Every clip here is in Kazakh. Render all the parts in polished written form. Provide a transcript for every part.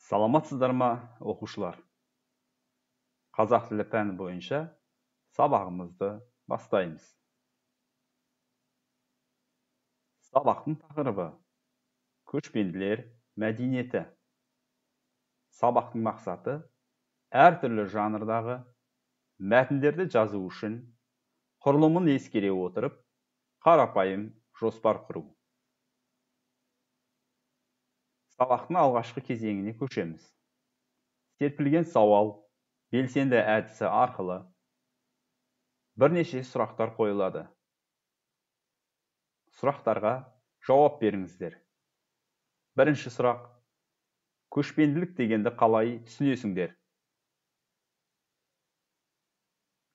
Саламатсыздар ма, оқушылар? Қазақ тілі пәні бойынша сабағымызды бастаймыз. Сабақтың тақырыбы көшпенділер мәдениеті. Сабақтың мақсаты әртүрлі жанрдағы мәтіндерді жазу үшін құрылымын ескере отырып, қарапайым жоспар құру. Сабақтың алғашқы кезеңіне көшеміз. Серпілген сауал белсенді әдісі арқылы бірнеше сұрақтар қойылады. Сұрақтарға жауап беріңіздер. Бірінші сұрақ: көшпенділік дегенді қалай түсінесіңдер?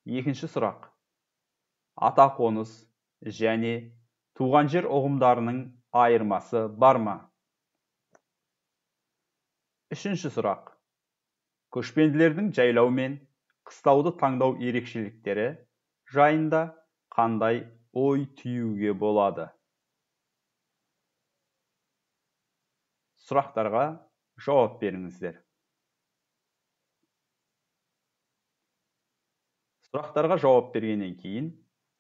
Екінші сұрақ: ата қоныс және туған жер ұғымдарының айырмасы бар ма? Үшінші сұрақ: көшпенділердің жайлау мен қыстауды таңдау ерекшеліктері жайында қандай ой түюге болады? Сұрақтарға жауап беріңіздер. Сұрақтарға жауап бергеннен кейін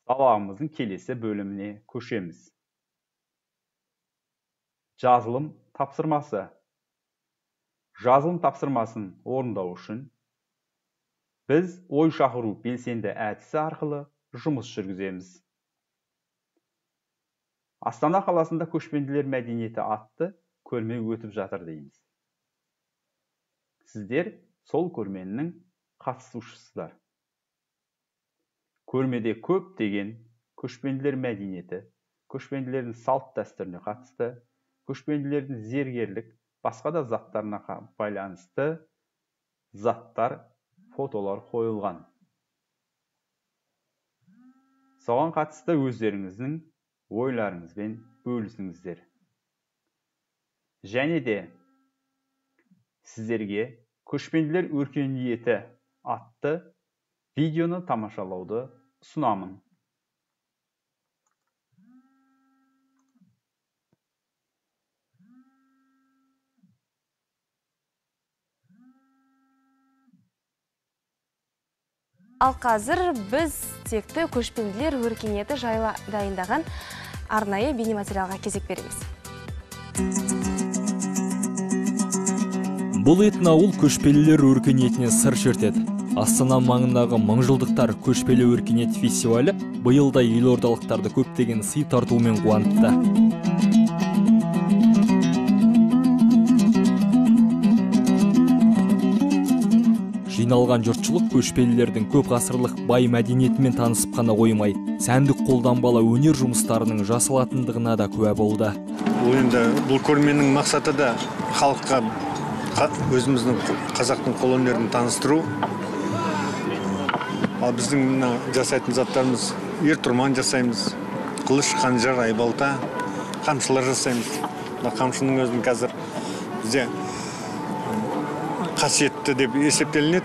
сабағымыздың келесі бөліміне көшеміз. Жазылым тапсырмасы. Жазылым тапсырмасын орындау үшін біз ой шақыру белсенді әдісі арқылы жұмыс жүргіземіз. Астана қаласында көшпенділер мәдениеті атты көрме өтіп жатыр дейміз. Сіздер сол көрменің қатысушысыздар. Көрмеде көптеген көшпенділер мәдениеті, көшпенділердің салт дәстүріне қатысты, көшпенділердің зергерлік, басқа да заттарына байланысты заттар, фотолар қойылған. Соған қатысты өздеріңіздің ойларыңызбен бөлісіңіздер. Және де сіздерге көшпенділер өркениеті атты видеоны тамашалауды ұсынамын. Ал қазір біз текті көшпенділер өркениеті жайлы дайындаған арнайы бейнематериалға кезек береміз. Бұл этноауыл көшпелілер өркениетіне сыр шертеді. Астана маңындағы мыңжылдықтар көшпелі өркениет фестивалі биыл да елордалықтарды көптеген сый тартуымен қуантты. Жиналған жұртшылық көшпелілердің көп ғасырлық бай мәдениетімен танысып қана қоймай, сәндік қолданбалы өнер жұмыстарының жасалатындығына да куә болды. Бұл енді бұл көрменің мақсаты да халыққа өзіміздің қазақтың қолөнерін таныстыру. Ал біздің мына жасайтын заттарымыз ер тұрман жасаймыз, қылыш, қанжар, айбалта, қамшылар жасаймыз. Мына қамшының өзін қазір бізде қасиетті деп есептелінеді.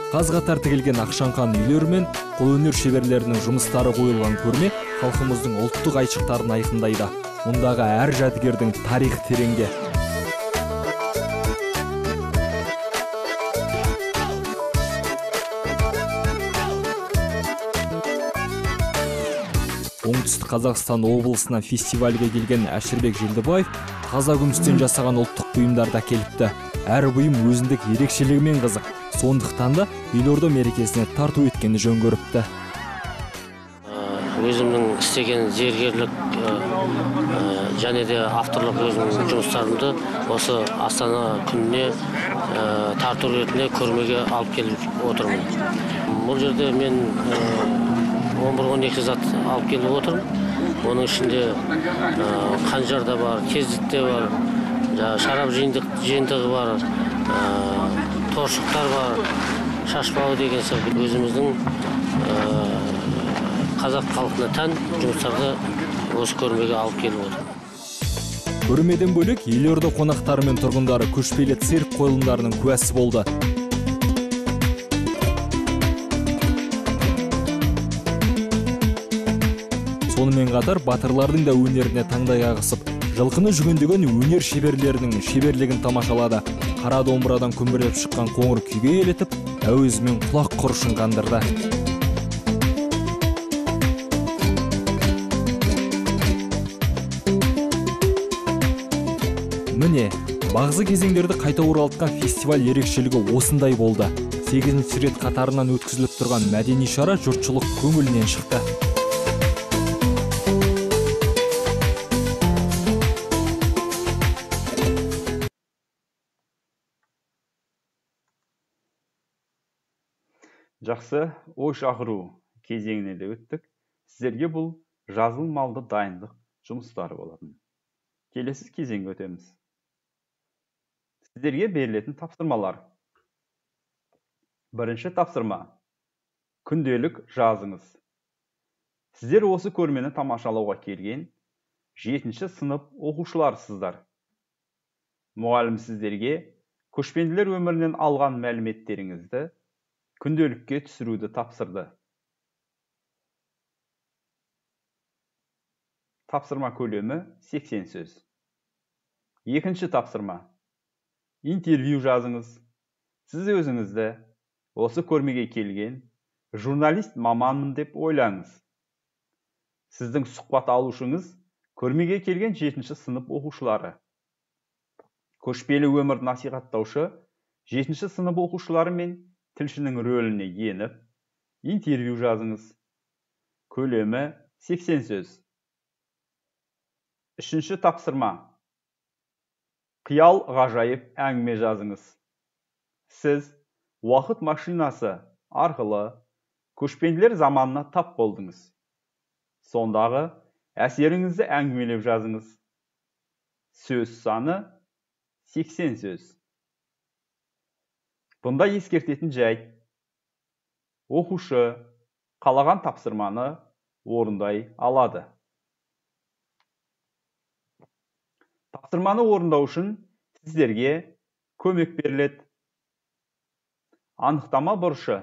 Қаз қатар тігілген ақшаңқан үйлер мен қолөнер шеберлерінің жұмыстары қойылған көрме халқымыздың ұлттық айшықтарын айқындайды. Мұндағы әр жәдігердің тарихы тереңде. Оңтүстік Қазақстан облысынан фестивальге келген Әшірбек Желдібаев таза күмістен жасаған ұлттық бұйымдарды әкеліпті. Әр бұйым өзіндік ерекшелігімен қызық. Сондықтан да елорда мерекесіне тарту еткенді жөн көріпті. Өзімнің істеген зергерлік және де авторлық өзімнің жұмыстарымды осы Астана күніне тарту ретінде көрмеге алып келіп отырмын. Бұл жерде мен 11-12 зат алып келіп отырмын. Оның ішінде қанжар да бар, кездік те бар, шарап жиынтығы бар, торшықтар бар, шашбау деген сияқты өзіміздің қазақ халқына тән жұмыстарды осы көрмеге алып келіп отырмын. Көрмеден бөлек елорда қонақтары мен тұрғындары көшпелі цирк қойылымдарының куәсі болды. Сонымен қатар батырлардың да өнеріне таңдай қағысып, жылқыны жүгендеген өнер шеберлерінің шеберлігін тамашалады. Қара домбырадан күмбірлеп шыққан қоңыр күйге елітіп, әуезімен құлақ құрышын қандырды. Міне, бағзы кезеңдерді қайта оралтқан фестиваль ерекшелігі осындай болды. 8-ші рет қатарынан өткізіліп тұрған мәдени шара жұртшылық көңілінен шықты. Жақсы, ой шақыру кезеңіне де өттік. Сіздерге бұл жазылмалды дайындық жұмыстары болатын. Келесі кезеңге өтеміз. Сіздерге берілетін тапсырмалар. Бірінші тапсырма. Күнделік жазыңыз. Сіздер осы көрмені тамашалауға келген 7-ші сынып оқушыларысыздар. Мұғалім сіздерге көшпенділер өмірінен алған мәліметтеріңізді күнделікке түсіруді тапсырды. Тапсырма көлемі 80 сөз. Екінші тапсырма. Интервью жазыңыз. Сіз өзіңізді осы көрмеге келген журналист маманмын деп ойлаңыз. Сіздің сұхбат алушыңыз көрмеге келген 7-ші сынып оқушылары. Көшпелі өмір насихаттаушы 7-ші сынып оқушылары мен тілшінің рөліне еніп, интервью жазыңыз. Көлемі 80 сөз. Үшінші тапсырма. Қиял ғажайып әңгіме жазыңыз. Сіз уақыт машинасы арқылы көшпенділер заманына тап болдыңыз. Сондағы әсеріңізді әңгімелеп жазыңыз. Сөз саны 80 сөз. Бұнда ескертетін жайт, оқушы қалаған тапсырманы орындай алады. Тапсырманы орындау үшін сіздерге көмек беріледі. Анықтама бұрышы.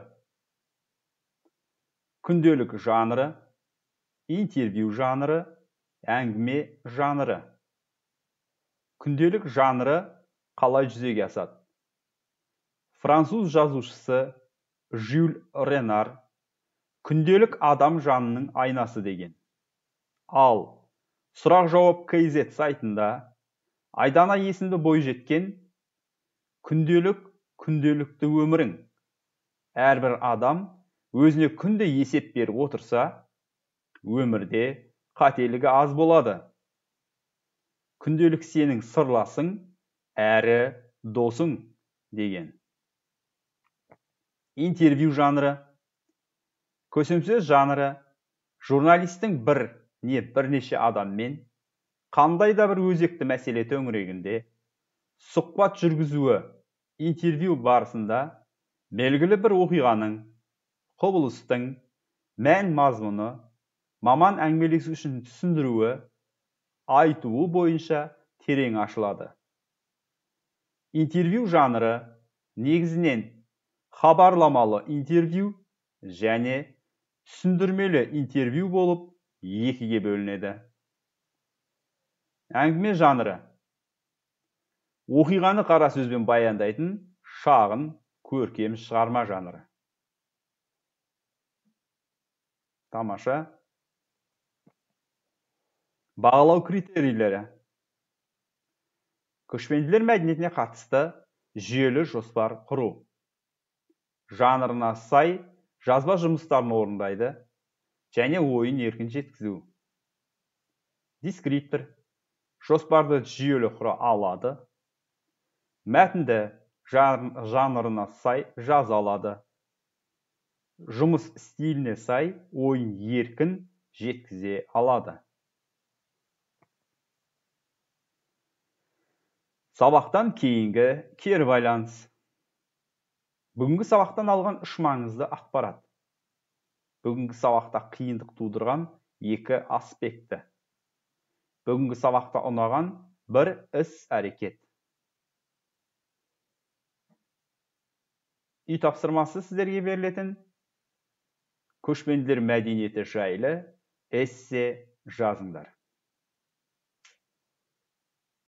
Күнделік жанры, интервью жанры, әңгіме жанры. Күнделік жанры қалай жүзеге асады? Француз жазушысы Жюль Ренар күнделік адам жанының айнасы деген. Ал сұрақ-жауап KZ сайтында Айдана есімді бойжеткен күнделік күнделікті өмірің. Әрбір адам өзіне күнде есеп беріп отырса, өмірде қателігі аз болады. Күнделік сенің сырласың, әрі досың деген. Интервью жанры. Көсемсөз жанры журналистің бір не бірнеше адаммен қандай да бір өзекті мәселе төңірегінде сұхбат жүргізуі интервью барысында белгілі бір оқиғаның, құбылыстың мән мазмұны маман әңгімелесу үшін түсіндіруі, айтуы бойынша терең ашылады. Интервью жанры негізінен хабарламалы интервью және түсіндірмелі интервью болып екіге бөлінеді. Әңгіме жанры оқиғаны қара сөзбен баяндайтын шағын көркем шығарма жанры. Тамаша. Бағалау критерийлері. Көшпенділер мәдениетіне қатысты жүйелі жоспар құру. Жанрына сай жазба жұмыстарын орындайды және ойын еркін жеткізу. Дескриптор жоспарды жүйелі құра алады. Мәтінді жанрына сай жаза алады. Жұмыс стиліне сай ойын еркін жеткізе алады. Сабақтан кейінгі кері байланыс. Бүгінгі сабақтан алған үш маңызды ақпарат. Бүгінгі сабақта қиындық тудырған екі аспекті. Бүгінгі сабақта ұнаған бір іс-әрекет. Үй тапсырмасы сіздерге берілетін көшпенділер мәдениеті жайлы Эссе жазыңдар.